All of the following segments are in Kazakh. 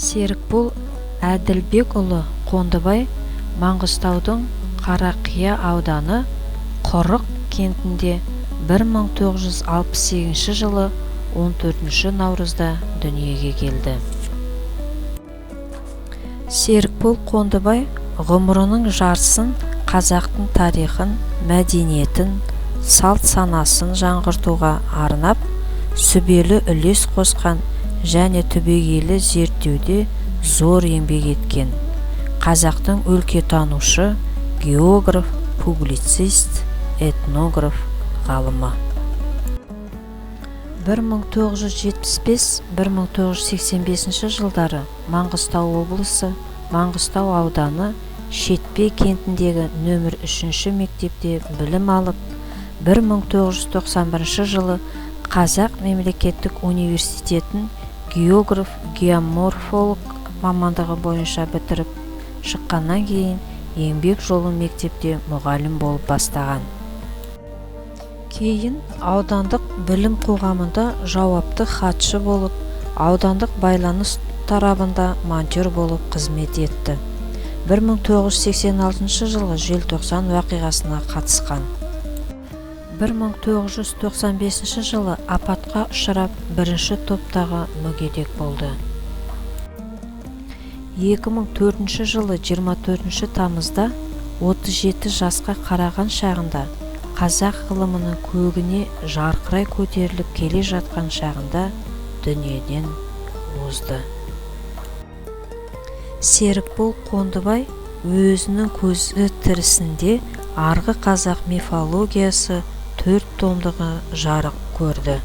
Серікбол Әділбекұлы Қондыбай Маңғыстаудың Қарақия ауданы Құрық кентінде 1968 жылы 14 наурызда дүниеге келді. Серікбол Қондыбай ғұмырының жартысын қазақтың тарихын, мәдениетін, салт-санасын жаңғыртуға арнап, сүбелі үлес қосқан және түбегейлі зерттеуде зор еңбек еткен қазақтың өлкетанушы, географ, публицист, этнограф ғалымы. 1975-1985 жылдары Маңғыстау облысы, Маңғыстау ауданы, Шетпе кентіндегі нөмір 3 мектепте білім алып, 1991 жылы Қазақ мемлекеттік университетін географ-геоморфолог мамандығы бойынша бітіріп шыққаннан кейін еңбек жолын мектепте мұғалім болып бастаған. Кейін аудандық білім қоғамында жауапты хатшы болып, аудандық байланыс тарабында монтер болып қызмет етті. 1986 жылғы желтоқсан уақиғасына қатысқан. 1995 жылы апатқа ұшырап, бірінші топтағы мүгедек болды. 2004 жылы 24 тамызда 37 жасқа қараған шағында, қазақ ғылымының көгіне жарқырай көтеріліп келе жатқан шағында дүниеден озды. Серікбол Қондыбай өзінің көзі тірісінде «Арғы қазақ мифологиясы» 4 томдығы жарық көрді.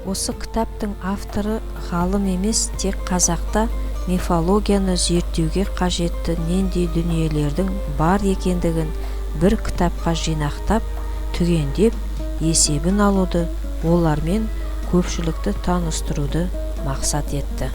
Осы кітаптың авторы ғалым емес, тек қазақта мифологияны зерттеуге қажетті нендей дүниелердің бар екендігін бір кітапқа жинақтап, түгендеп, есебін алуды, олармен көпшілікті таныстыруды мақсат етті.